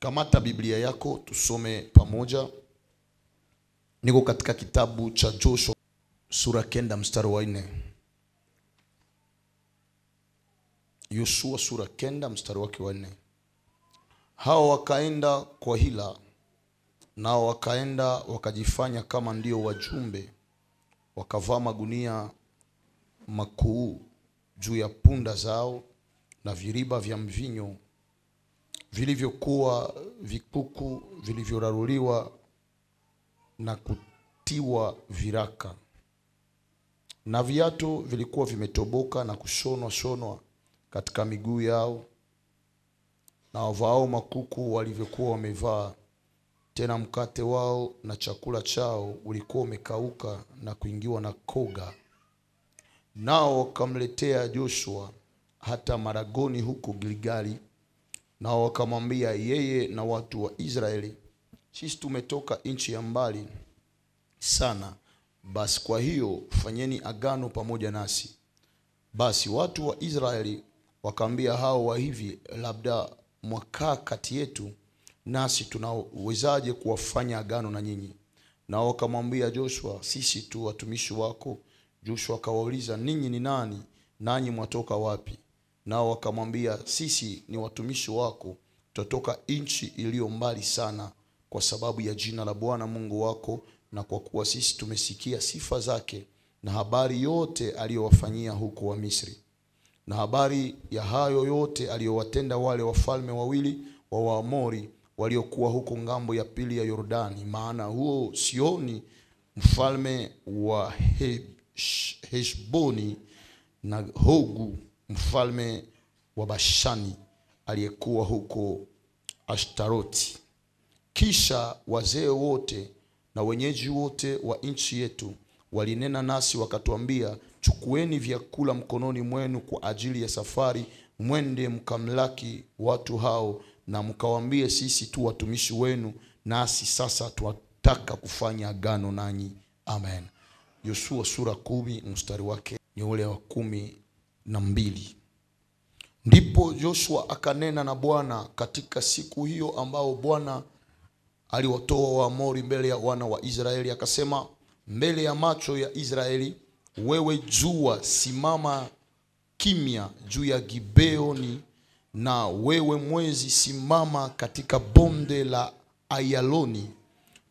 Kamata Biblia yako tusome pamoja. Niko katika kitabu cha Joshua sura 9 mstari wa 4. Yoshua sura 9 mstari wake wa 4. Hao wakaenda kwa hila, nao wakaenda wakajifanya kama ndio wajumbe, wakavaa magunia makuu juu ya punda zao na viriba vya mvinyo vilivyokuwa vikuku vilivyoraruliwa na kutiwa viraka, na viatu vilikuwa vimetoboka na kushonwa shonwa katika miguu yao, na wavao makuku walivyokuwa wamevaa. Tena mkate wao na chakula chao ulikuwa umekauka na kuingiwa na koga. Nao wakamletea Joshua hata maragoni huko Gilgali, nao wakamwambia yeye na watu wa Israeli, sisi tumetoka nchi ya mbali sana, basi kwa hiyo fanyeni agano pamoja nasi. Basi watu wa Israeli wakaambia hao wa hivi, labda mwakaa kati yetu, nasi tunawezaje kuwafanya agano na nyinyi? Nao wakamwambia Joshua, sisi tu watumishi wako. Joshua akawauliza, ninyi ni nani, nanyi mwatoka wapi? Nao wakamwambia, sisi ni watumishi wako, tutoka nchi iliyo mbali sana, kwa sababu ya jina la Bwana Mungu wako, na kwa kuwa sisi tumesikia sifa zake na habari yote aliyowafanyia huko wa Misri, na habari ya hayo yote aliyowatenda wale wafalme wawili wa Waamori waliokuwa huko ngambo ya pili ya Yordani, maana huo Sioni mfalme wa Heshboni na Hogu mfalme wa Bashani aliyekuwa huko Ashtaroti. Kisha wazee wote na wenyeji wote wa nchi yetu walinena nasi wakatuambia, chukueni vyakula mkononi mwenu kwa ajili ya safari, mwende mkamlaki watu hao, na mkawaambie sisi tu watumishi wenu, nasi sasa tuwataka kufanya agano nanyi. Amen. Yoshua sura 10 mstari wake ni ule wa 12. Ndipo Joshua akanena na Bwana katika siku hiyo ambao Bwana aliwatoa Waamori mbele ya wana wa Israeli, akasema, mbele ya macho ya Israeli, wewe jua simama kimya juu ya Gibeoni, na wewe mwezi simama katika bonde la Ayaloni.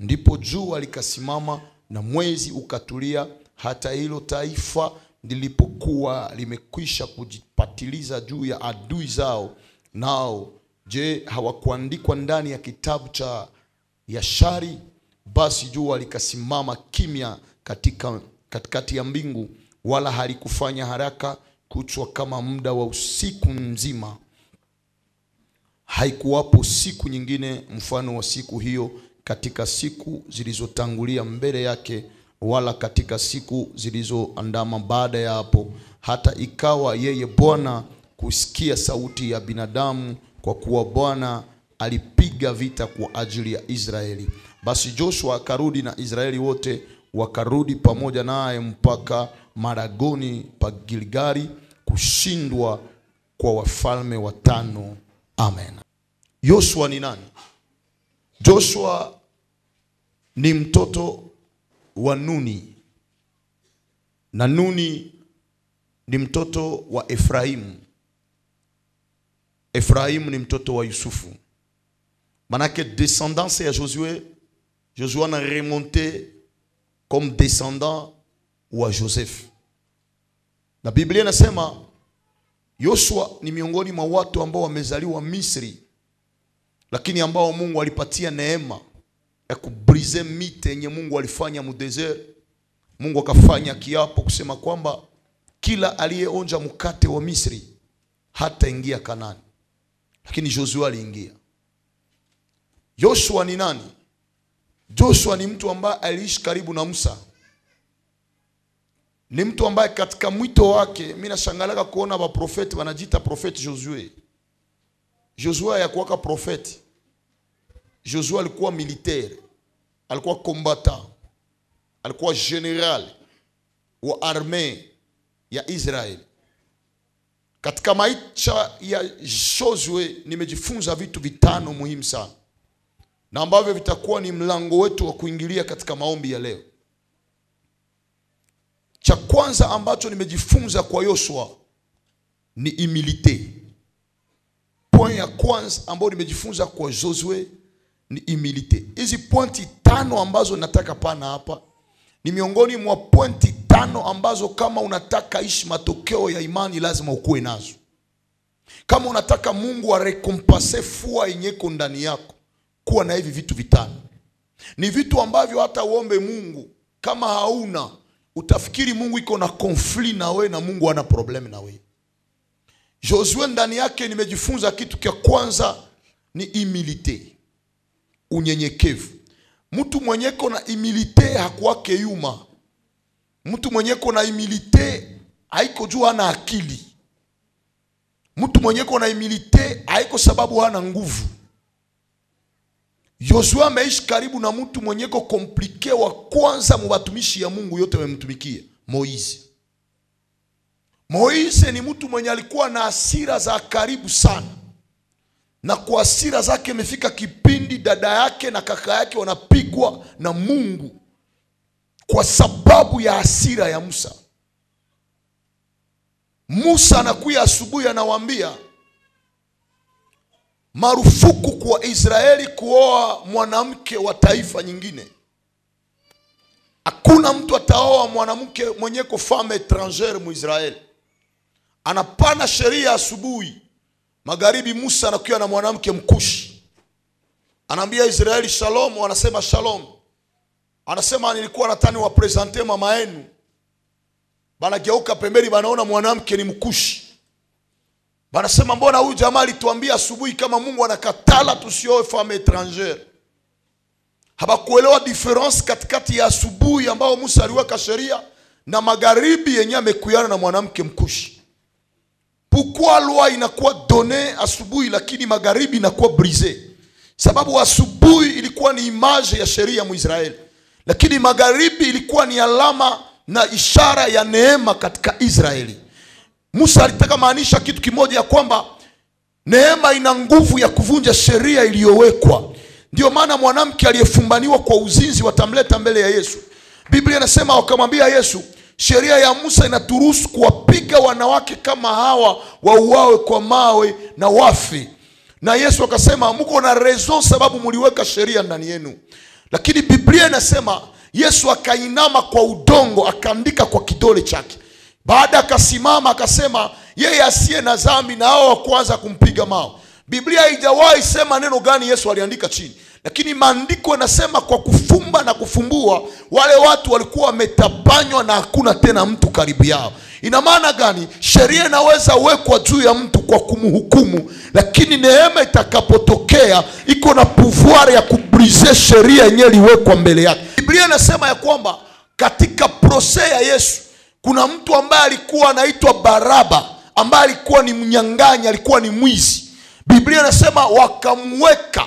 Ndipo jua likasimama na mwezi ukatulia, hata hilo taifa lilipokuwa limekwisha kujipatiliza juu ya adui zao. Nao je, hawakuandikwa ndani ya kitabu cha Yashari? Basi jua likasimama kimya katika katikati ya mbingu, wala halikufanya haraka kuchwa kama muda wa usiku mzima. Haikuwapo siku nyingine mfano wa siku hiyo katika siku zilizotangulia mbele yake, wala katika siku zilizoandama baada ya hapo, hata ikawa yeye Bwana kusikia sauti ya binadamu, kwa kuwa Bwana alipiga vita kwa ajili ya Israeli. Basi Joshua akarudi na Israeli wote wakarudi pamoja naye mpaka maragoni pa Gilgali, kushindwa kwa wafalme watano. Amen. Joshua ni nani? Joshua ni mtoto wa Nuni, na Nuni ni mtoto wa Efraimu. Efraimu ni mtoto wa Yusufu. Manake descendance ya Josué, Josué a remonté comme descendant wa Joseph. Na Biblia inasema Joshua ni miongoni mwa watu ambao wamezaliwa Misri, lakini ambao Mungu alipatia neema ya kubrize mite yenye Mungu alifanya mu desert. Mungu akafanya kiapo kusema kwamba kila aliyeonja mkate wa Misri hataingia Kanani. Lakini Joshua aliingia. Joshua ni nani? Joshua ni mtu ambaye aliishi karibu na Musa. Ni mtu ambaye katika mwito wake, mimi nashangalaka kuona ba profeti wanajiita profeti Joshua. Joshua hakuwa profeti. Joshua alikuwa militaire, alikuwa combattant, alikuwa general wa armée ya Israel. Katika maisha ya Josue nimejifunza vitu vitano muhimu sana, na ambavyo vitakuwa ni mlango wetu wa kuingilia katika maombi ya leo. Cha kwanza ambacho nimejifunza kwa Yoshua ni humilité. Point ya kwanza ambayo nimejifunza kwa Josue ni humilité. Hizi pointi tano ambazo nataka pana hapa ni miongoni mwa pointi tano ambazo kama unataka ishi matokeo ya imani lazima ukuwe nazo. Kama unataka Mungu arekompanse fua yenyeko ndani yako, kuwa na hivi vitu vitano. Ni vitu ambavyo hata uombe Mungu kama hauna, utafikiri Mungu iko na conflict na we na Mungu ana problem na we. Josue ndani yake nimejifunza kitu cha kwanza ni humilité, unyenyekevu. Mtu mwenyeko na humilité hakuwake yuma. Mtu mwenyeko na humilité haiko juu hana akili. Mtu mwenyeko na humilité haiko sababu hana nguvu. Yoshua ameishi karibu na mtu mwenyeko komplike wa kwanza mubatumishi ya Mungu yote wamemtumikia, Moize. Moize ni mtu mwenye alikuwa na hasira za karibu sana. Na kwa hasira zake imefika kipindi dada yake na kaka yake wanapigwa na Mungu kwa sababu ya hasira ya Musa. Musa anakuja asubuhi anawaambia marufuku kwa Israeli kuoa mwanamke wa taifa nyingine. Hakuna mtu ataoa mwanamke mwenye femme étrangère mu Israeli. Anapana sheria asubuhi. Magharibi Musa anakuwa na mwanamke Mkushi. Anaambia Israeli shalom, wanasema shalom. Anasema nilikuwa natani wa presenter mama yenu. Banageuka pembeni banaona mwanamke ni Mkushi. Banasema mbona huyu jamaa alituambia asubuhi kama Mungu anakatala tusioe femme étrangère. Habakuelewa difference katikati ya asubuhi ambao Musa aliweka sheria na magharibi yenye amekuyana na mwanamke Mkushi. Pourquoi loi inakuwa donnée asubuhi lakini magharibi inakuwa brisée? Sababu asubuhi ilikuwa ni image ya sheria mu Israeli, lakini magharibi ilikuwa ni alama na ishara ya neema katika Israeli. Musa alitaka maanisha kitu kimoja, ya kwamba neema ina nguvu ya kuvunja sheria iliyowekwa. Ndio maana mwanamke aliyefumbaniwa kwa uzinzi watamleta mbele ya Yesu. Biblia inasema wakamwambia Yesu, sheria ya Musa inaturuhusu kuwapiga wanawake kama hawa wauawe kwa mawe na wafe. Na Yesu akasema mko na raison sababu mliweka sheria ndani yenu. Lakini Biblia inasema Yesu akainama kwa udongo akaandika kwa kidole chake. Baada akasimama akasema yeye asiye na dhambi na hao wa kwanza kumpiga mawe. Biblia haijawahi sema neno gani Yesu aliandika chini. Lakini maandiko yanasema kwa kufumba na kufumbua wale watu walikuwa wametapanywa na hakuna tena mtu karibu yao. Ina maana gani? Sheria inaweza wekwa juu ya mtu kwa kumhukumu, lakini neema itakapotokea iko na pouvoir ya kubriser sheria yenyewe iliwekwa mbele yake. Biblia inasema ya kwamba katika proses ya Yesu kuna mtu ambaye alikuwa anaitwa Baraba, ambaye alikuwa ni mnyang'anyi, alikuwa ni mwizi. Biblia inasema wakamweka,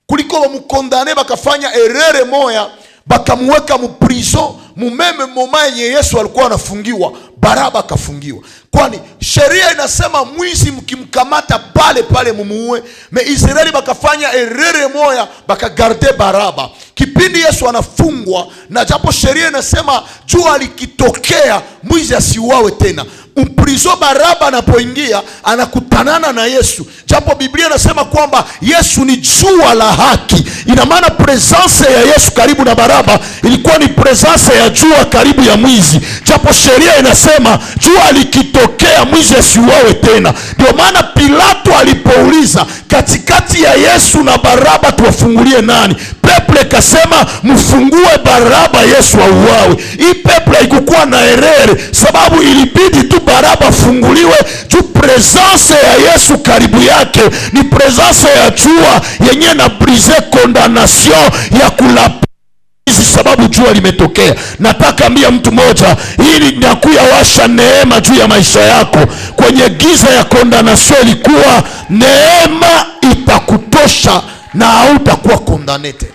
kuliko wamkondane bakafanya erere moya, bakamweka mu prison mumeme moma yenye Yesu alikuwa anafungiwa, Baraba akafungiwa. Kwani sheria inasema mwizi mkimkamata pale pale mumuue. Me Israeli bakafanya erere moya, bakagarde Baraba. Kipindi Yesu anafungwa, na japo sheria inasema jua likitokea mwizi asiuawe tena, mprizo Baraba anapoingia anakutanana na Yesu. Japo Biblia inasema kwamba Yesu ni jua la haki. Ina maana presence ya Yesu karibu na Baraba ilikuwa ni presence ya jua karibu ya mwizi. Japo sheria inasema jua likitokea mwizi asiuawe tena. Ndio maana Pilato alipouliza katikati ya Yesu na Baraba tuwafungulie nani, peple kasema mfungue Baraba, Yesu auawe. Hii peple haikukuwa na erere, sababu ilibidi tu Baraba funguliwe juu presence ya Yesu karibu yake ni presence ya jua yenye na brise condamnation ya kulapizi, sababu jua limetokea. Nataka ambia mtu mmoja, hili nakuya washa neema juu ya maisha yako. Kwenye giza ya condamnation ilikuwa neema itakutosha na hautakuwa condamnete.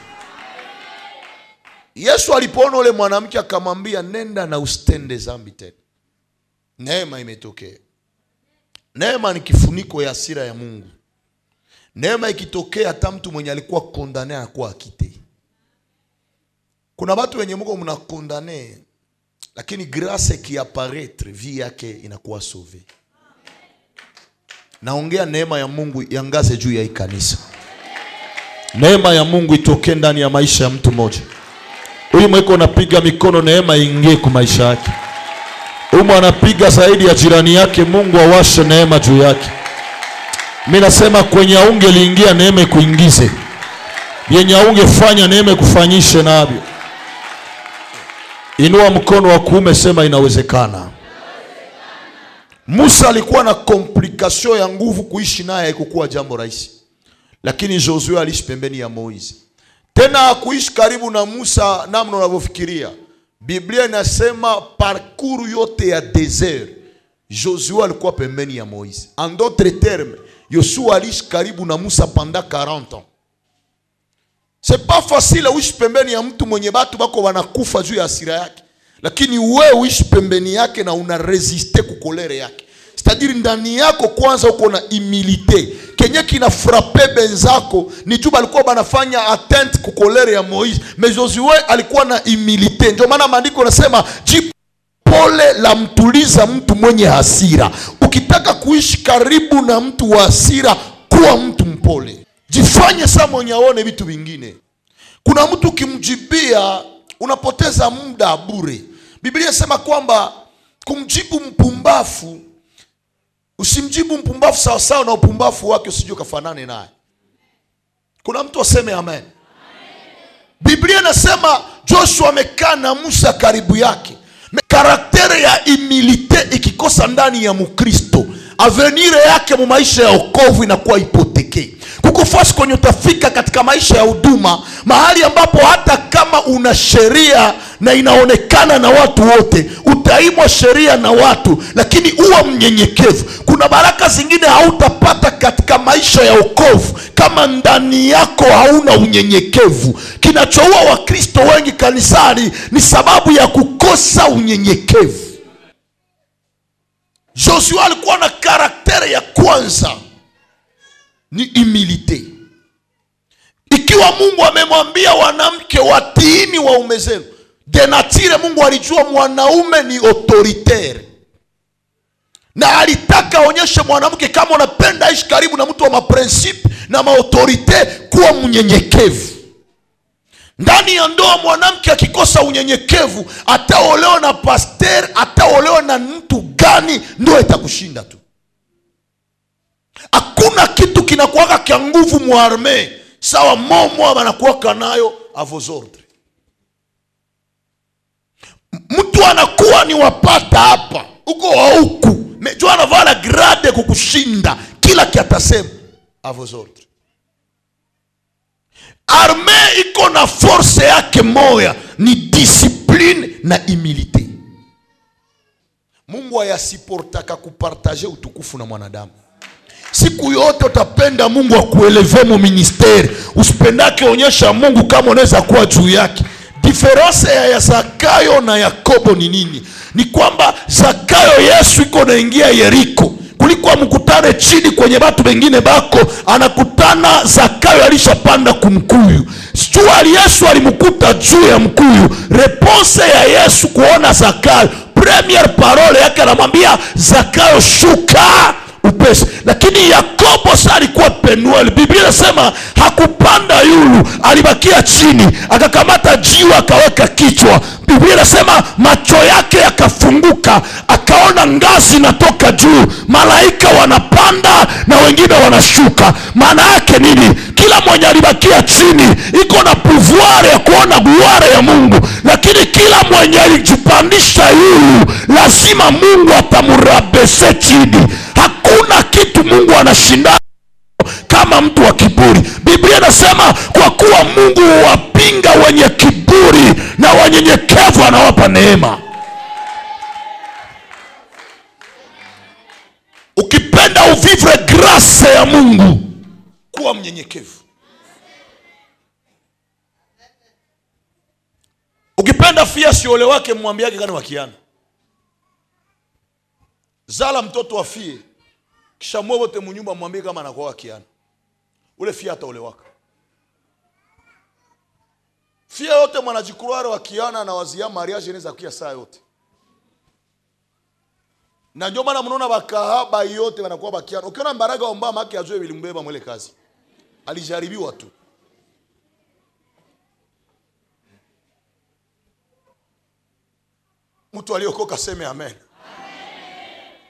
Yesu alipoona ule mwanamke akamwambia nenda na usitende dhambi tena. Neema imetokea. Neema ni kifuniko ya hasira ya Mungu. Neema ikitokea hata mtu mwenye alikuwa condamné anakuwa acquitté. Kuna watu wenye Mungu mna condamné, lakini grâce ikiapparaître vie yake inakuwa sauvé. Naongea neema ya Mungu iangaze juu ya hii kanisa. Neema ya Mungu itoke ndani ya maisha ya mtu mmoja. Huyu mweko anapiga mikono, neema ingie kwa maisha yake. Huyu anapiga zaidi ya jirani yake, Mungu awashe neema juu yake. Mimi nasema kwenye ungeliingia neema ikuingize. Yenye ungefanya neema ikufanyishe navyo. Inua mkono wa kuume, sema inawezekana. Musa alikuwa na complication ya nguvu, kuishi naye haikuwa jambo rahisi. Lakini Joshua aliishi pembeni ya Moize. Tena hakuishi karibu na Musa namna unavyofikiria. Biblia inasema parcours yote ya désert Joshua alikuwa pembeni ya Moize. En d'autres termes, Joshua aliishi karibu na Musa pendant 40 ans. C'est pas facile uishi pembeni ya mtu mwenye batu bako wanakufa juu ya hasira yake. Lakini wewe uishi pembeni yake na una résister ku colère yake. C'est-à-dire ndani yako kwanza uko na humilité. Kenye kina frappe benzako ni juu balikuwa banafanya atteinte ku colère ya Moïse. Mais Josué alikuwa na humilité. Ndio maana maandiko yanasema jipole la mtuliza mtu mwenye hasira. Ukitaka kuishi karibu na mtu wa hasira, kuwa mtu mpole. Jifanye saa mwenye aone vitu vingine. Kuna mtu ukimjibia unapoteza muda bure. Biblia inasema kwamba kumjibu mpumbafu, usimjibu mpumbafu sawa sawa na upumbafu wake, usije ukafanane naye. Kuna mtu aseme amen. Biblia inasema Joshua amekaa na Musa karibu yake. Caractère ya humilité ikikosa ndani ya Mkristo, avenir yake mu maisha ya wokovu inakuwa hypothéqué. Kuko fasi kwenye utafika katika maisha ya huduma, mahali ambapo hata kama una sheria na inaonekana na watu wote, utaimwa sheria na watu, lakini uwa mnyenyekevu. Kuna baraka zingine hautapata katika maisha ya wokovu kama ndani yako hauna unyenyekevu. Kinachoua Wakristo wengi kanisani ni sababu ya kukosa unyenyekevu. Joshua alikuwa na caractère ya kwanza ni humilité. Ikiwa Mungu amemwambia wanamke watiini waume zenu, de nature Mungu alijua mwanaume ni autoritaire. Na alitaka aonyeshe mwanamke kama unapenda ishi karibu na mtu wa maprincipe na maautorité, kuwa mnyenyekevu. Ndani ya ndoa mwanamke akikosa unyenyekevu, ataolewa na pasteur, ataolewa na mtu gani, ndoa itakushinda tu. Hakuna kitu kinakuwaka kia nguvu muarme sawa momo anakuwaka nayo à vos ordres. Mtu anakuwa ni wapata hapa, uko huku, mejua anavala grade kukushinda, kila kiatasema à vos ordres. Arme iko na force yake moya, ni discipline na humilité. Mungu ayasiportaka kupartager utukufu na mwanadamu. Siku yote utapenda Mungu akueleve mu ministère, usipendake onyesha Mungu kama unaweza kuwa juu yake. Différence ya Zakayo na Yakobo ni nini? Ni kwamba Zakayo Yesu iko naingia Yeriko, kuliko amkutane chini kwenye watu wengine bako, anakutana Zakayo alishapanda kumkuyu. Sijua Yesu alimkuta juu ya mkuyu. Réponse ya Yesu kuona Zakayo, première parole yake anamwambia Zakayo shuka upesi. Lakini Yakobo sasa alikuwa Penuel. Biblia inasema hakupanda yulu, alibakia chini, akakamata jiwe akaweka kichwa. Biblia inasema macho yake yakafunguka, akaona ngazi inatoka juu, malaika wanapanda na wengine wanashuka. Maana yake nini? Kila mwenye alibakia chini iko na pouvoir ya kuona gloire ya Mungu, lakini kila mwenye alijipandisha yulu lazima Mungu atamurabese chini. Hakuna kitu Mungu anashinda kama mtu wa kiburi. Biblia inasema kwa kuwa Mungu huwapinga wenye kiburi na wanyenyekevu anawapa neema. Ukipenda uvivre grâce ya Mungu, kuwa mnyenyekevu. Ukipenda fia siole wake, mwambiage kani wakiana. Zala mtoto afie. Kisha mwote munyumba mwambie kama anakuwa kiana. Ule fia ataolewaka. Fia yote mwanajikruare wa kiana na wazia mariage inaweza kukia saa yote. Na ndio maana mnaona bakahaba yote wanakuwa bakiana. Ukiona mbaraga omba maki ajue bilimbeba mwele kazi. Alijaribiwa tu. Mtu aliokoka seme amen. Amen.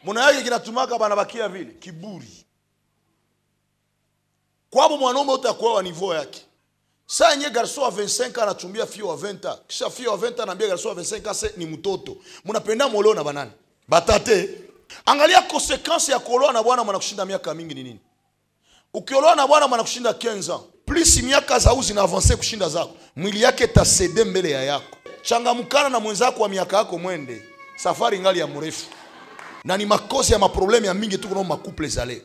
Muna yake kinatumaka banabakia vile kiburi. Kwabo mwanaume utakuwa wa niveau yake. Saa yenye garçon wa 25 anachumbia fille wa 20, kisha fille wa 20 anaambia garçon wa 25 se ni mtoto. Mnapenda moleo na banani? Batate. Angalia consequence ya kuolewa na bwana mwanakushinda miaka mingi ni nini? Ukiolewa na bwana mwanakushinda 15 ans, plus miaka zao zina avancer kushinda zako, mwili yake tasede mbele ya yako. Changamkana na mwenzako wa miaka yako mwende. Safari ngali ya mrefu. Na ni makosa ya maproblemu ya mingi tu kuna makuple za leo.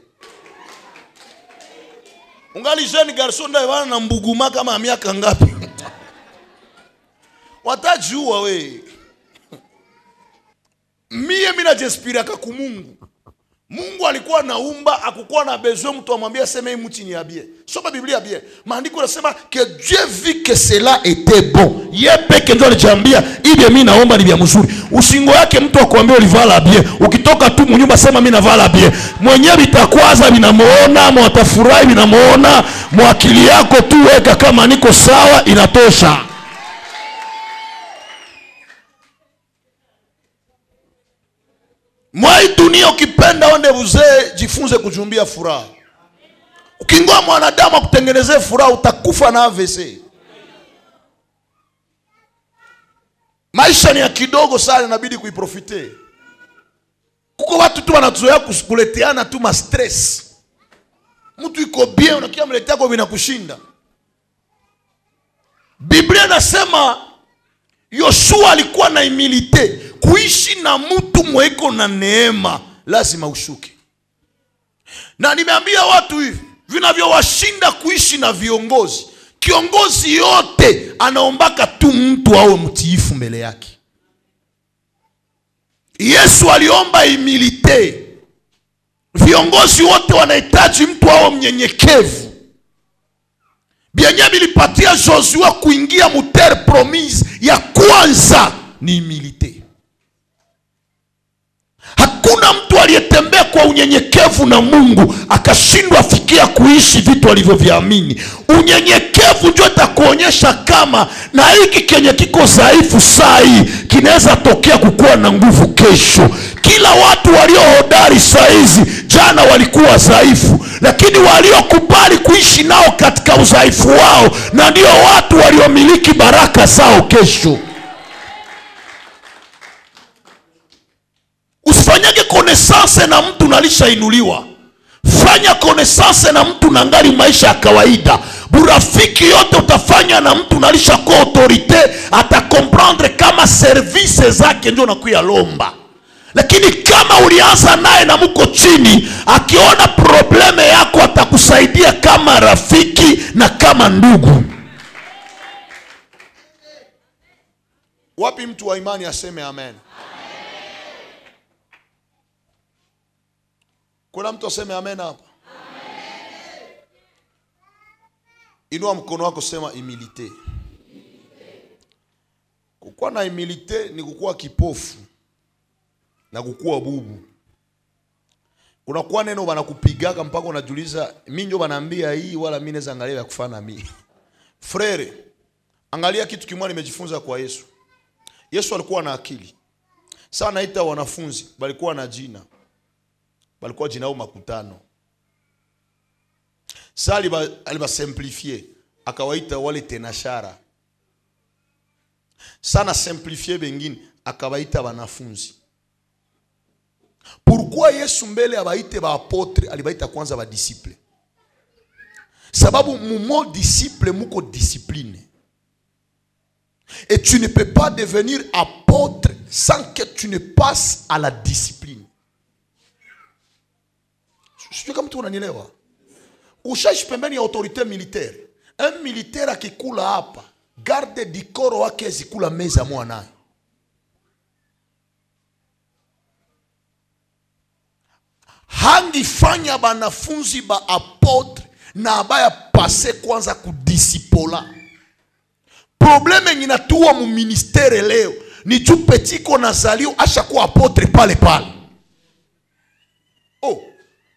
Ungali jeune garçon ndaye bana na mbuguma kama miaka ngapi? Watajua we. Mie mimi najinspiraka ku Mungu. Mungu alikuwa naumba, akukuwa na besoin mtu amwambia sema hii mti ni bien. Soma Biblia bien. Maandiko yanasema que Dieu vit que cela était bon. Yeye peke ndio alijiambia hivi mimi naomba ni vya mzuri. Usingo yake mtu akwambia ulivala bien. Ukitoka tu mnyumba sema mimi navala bien. Mwenyewe bitakwaza binamuona, mwatafurahi binamuona, mwakili yako tu weka kama niko sawa inatosha. Mwai dunia ukipenda onde uzee jifunze kujumbia furaha. Ukingoa mwanadamu akutengenezee furaha utakufa na AVC. Maisha ni ya kidogo sana, inabidi kuiprofite. Kuko watu tu wanatuzoea kuleteana tu ma stress. Mtu iko bien unakia mletea kwa vinakushinda. Biblia nasema Yoshua alikuwa na humilite. Kuishi na mtu mweko na neema lazima ushuke. Na nimeambia watu hivi, vinavyowashinda kuishi na viongozi. Kiongozi yote anaombaka tu mtu awe mtiifu mbele yake. Yesu aliomba humilite. Viongozi wote wanahitaji mtu awe mnyenyekevu. Bienye bilipatia Joshua kuingia mu terre promise ya kwanza ni humilite. Hakuna mtu aliyetembea kwa unyenyekevu na Mungu akashindwa fikia kuishi vitu alivyoviamini. Unyenyekevu ndio itakuonyesha kama na hiki kenye kiko dhaifu saa hii kinaweza tokea kukua na nguvu kesho. Kila watu walio hodari saa hizi jana walikuwa dhaifu, lakini waliokubali kuishi nao katika udhaifu wao na ndio watu waliomiliki baraka zao kesho. Usifanyage connaissance na mtu nalishainuliwa. Fanya connaissance na mtu nangali maisha ya kawaida. Burafiki yote utafanya na mtu nalisha kwa autorite, atakomprendre kama service zake ndio nakuya lomba. Lakini kama ulianza naye na muko chini, akiona probleme yako atakusaidia kama rafiki na kama ndugu. Wapi mtu wa imani aseme amen? Kuna mtu aseme amen hapa? Amen. Inua mkono wako sema humilite. Kukuwa na humilite ni kukuwa kipofu na kukuwa bubu. Kuna kuwa neno wanakupigaka mpaka unajiuliza mimi ndio wanaambia hii wala mimi naweza angalia ya kufana mimi. Frere, angalia kitu kimoja nimejifunza kwa Yesu. Yesu alikuwa na akili. Sana naita wanafunzi walikuwa na jina. Balikuwa jina au makutano. Sasa aliba simplifier, akawaita wale tenashara. Sana simplifier bengine, akawaita wanafunzi. Pourquoi Yesu mbele abaite ba apôtre, alibaita kwanza ba disciple? Sababu mumo disciple muko discipline. Et tu ne peux pas devenir apôtre sans que tu ne passes à la discipline. Sijui kama mtu unanielewa. Ushaishi pembeni ya autorité militaire. Un militaire akikula hapa, garde du corps wake zikula meza mwanaye. Hangifanya banafunzi ba apotre na abaya pase kwanza kudisipola. Probleme nyinatua mu ministere leo ni tu petit ko nazalio ashakuwa apotre pale pale. Oh,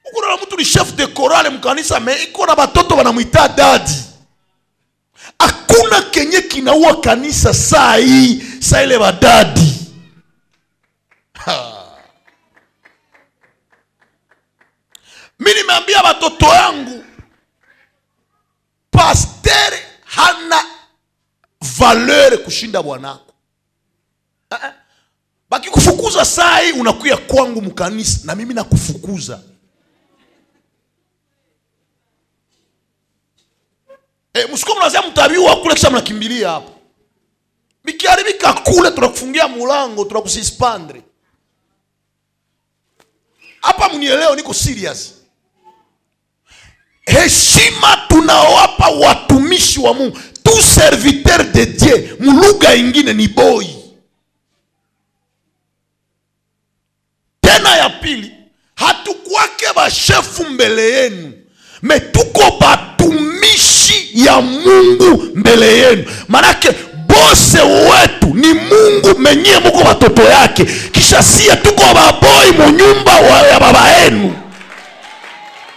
uko na mtu ni chef de chorale mkanisa me iko na batoto wanamuita daddy. Hakuna kenye kinaua kanisa saa hii, saa ile badadi. Mimi nimeambia watoto yangu, pasteur hana valeur kushinda bwanako. Bakikufukuza saa hii unakuya kwangu mkanisa na mimi nakufukuza. Msiko mnazia mtabiwa kule kisha mnakimbilia hapo. Mikiharibika kule tunakufungia mulango, tunakususpendre. Hapa mnielewe, niko serious. Heshima tunawapa watumishi wa Mungu, tout serviteur de Dieu, mlugha ingine ni boy. Tena ya pili, hatukwake ba shefu mbele yenu, me tuko batumishi ya Mungu mbele yenu. Manake bose wetu ni Mungu menye muko watoto yake. Kisha siya tuko baboi munyumba ya baba yenu.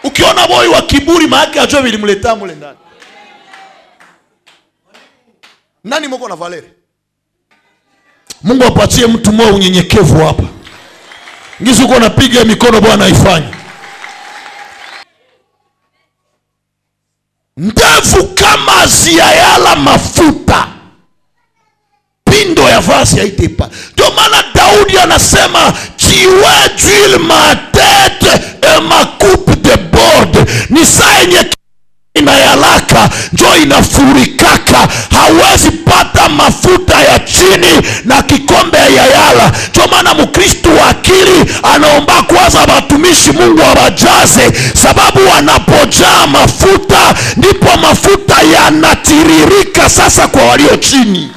Ukiona boy wa kiburi maana ajue vilimleta mule ndani. Nani mko na Valeri? Mungu apatie mtu mmoja unyenyekevu hapa. Ngizi uko napiga mikono Bwana aifanye. Ndevu kama ziayala mafuta, pindo ya vazi haitepa. Ndio maana Daudi anasema tu d'huile ma tête et ma coupe déborde. Ni saa yenye inayalaka njo inafurikaka, hawezi pata mafuta ya chini na kikombe ya yala. Ndio maana Mkristo wa akili anaomba kwanza watumishi Mungu awajaze, sababu wanapojaa mafuta ndipo mafuta yanatiririka sasa kwa walio chini.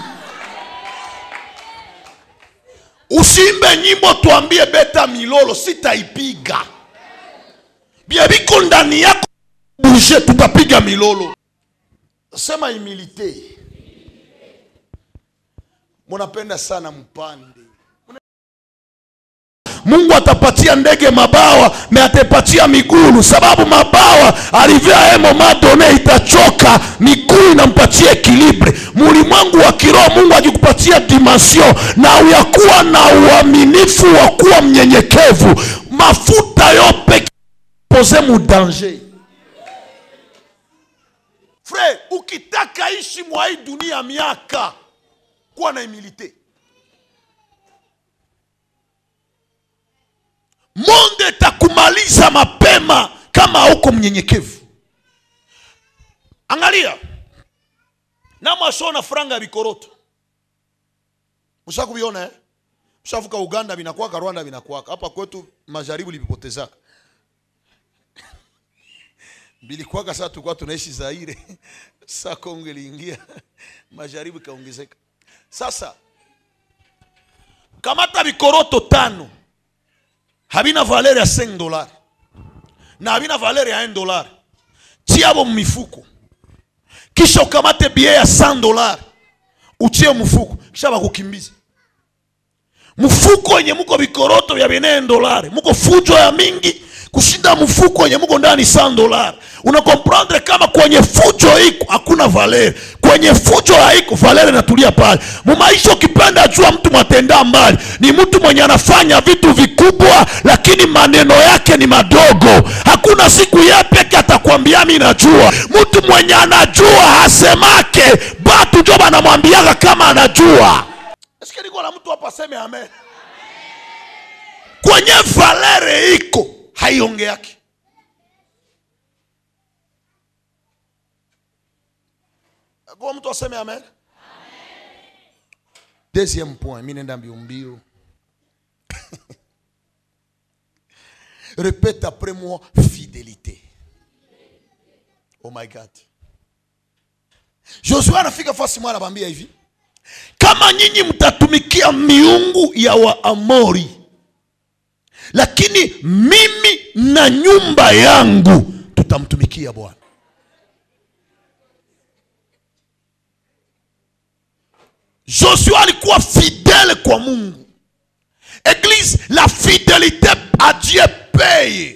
Usimbe nyimbo tuambie beta milolo, sitaipiga. Biabiko ndani yako bouger, tutapiga milolo. Sema humilité. Munapenda sana mpande. Mungu atapatia ndege mabawa, me atapatia miguu, sababu mabawa alivya emo madone itachoka, miguu inampatia equilibre. Mulimwengu wa kiroho Mungu akikupatia dimension na uyakuwa na uaminifu wa kuwa mnyenyekevu, mafuta yope pose mu danger. Frère, ukitaka ishi mwa hii dunia miaka, kuwa na humilité. Monde takumaliza mapema kama huko mnyenyekevu. Angalia. Na mashona franga ya bikoroto. Mshakuviona eh? Mshavuka Uganda binakuwaka, Rwanda binakuwaka. Hapa kwetu majaribu lipotezaka. Bilikuwaka sasa tulikuwa tunaishi Zaire. Sasa Kongo iliingia, majaribu kaongezeka. Sasa kamata bikoroto 5. Habina valeur ya $5 na habina valeur ya $1. Tiabo mifuko. Kisha ukamate billet ya $100 utie mfuko, kisha bakukimbiza. Mfuko yenye muko bikoroto vya bine $1, muko fujo ya mingi kushinda mfuko yenye muko ndani $100. Unakomprendre kama kwenye fujo iko hakuna valeur, kwenye fujo haiko valeur inatulia pale. Mumaisha ukipenda jua mtu matenda mbali ni mtu mwenye anafanya vitu vikubwa lakini maneno yake ni madogo. Hakuna siku yeye peke atakwambia mimi najua. Mtu mwenye anajua hasemake, batu ndio banamwambiaga kama anajua. Eske niko na mtu hapa aseme amen? Kwenye valeur iko haiongeaki. Kwa mtu aseme amen. Amen. Deuxième point, mimi nenda mbio mbio. Répète après moi, fidélité. Oh my God. Joshua anafika fasi mwana anabambia hivi: kama nyinyi mtatumikia miungu ya Waamori, lakini mimi na nyumba yangu tutamtumikia Bwana. Joshua alikuwa fidèle kwa Mungu. Église, la fidélité à Dieu paye.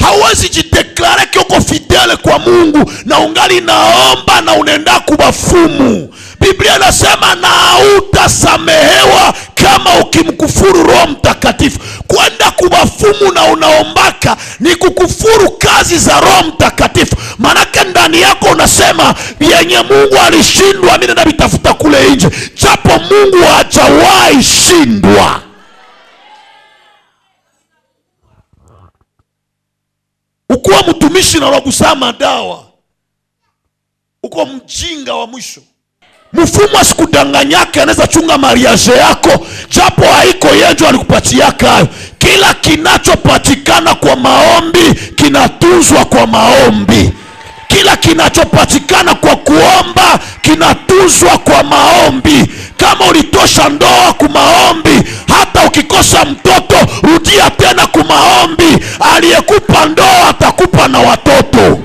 Hawezi jidéclarer que uko fidèle kwa Mungu na ungali naomba na unaenda kubafumu. Biblia inasema na hautasamehewa kama ukimkufuru Roho Mtakatifu. Kwenda kubafumu na unaombaka ni kukufuru kazi za Roho Mtakatifu. Manake ndani yako unasema yenye Mungu alishindwa mimi nenda bitafuta kule nje, japo Mungu hajawahi shindwa. Ukuwa mtumishi na unagusa madawa, uko mjinga wa mwisho. Mfumo asikudanganyake, anaweza chunga mariage yako japo haiko yejo alikupatia kayo. Kila kinachopatikana kwa maombi kinatunzwa kwa maombi. Kila kinachopatikana kwa kuomba kinatunzwa kwa maombi. Kama ulitosha ndoa kwa maombi, hata ukikosa mtoto rudia tena kwa maombi. Aliyekupa ndoa atakupa na watoto.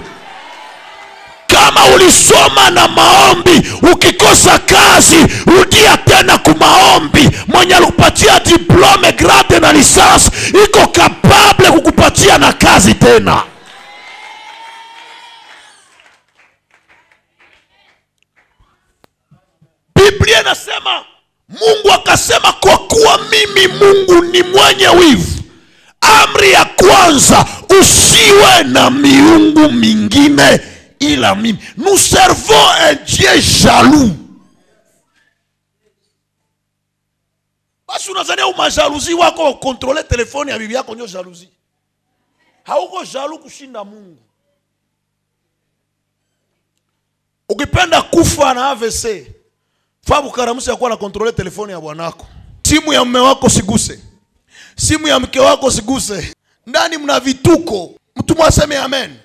Kama ulisoma na maombi, ukikosa kazi rudia tena kwa maombi. Mwenye alikupatia diplome, grade na licence iko capable kukupatia na kazi tena. Biblia inasema Mungu akasema, kwa kuwa mimi Mungu ni mwenye wivu, amri ya kwanza, usiwe na miungu mingine ila mimi. Nous servons un Dieu jaloux. Basi unazania umajalousie wako contrôler telefoni ya bibi yako ndio jalousie. Hauko jaloux kushinda Mungu. Ukipenda kufa na AVC, Fabu Karamusi yakuwa na contrôler telefoni ya bwanako. Simu ya mume wako siguse. Simu ya mke wako siguse. Ndani mna vituko. Mtu mwaseme amen.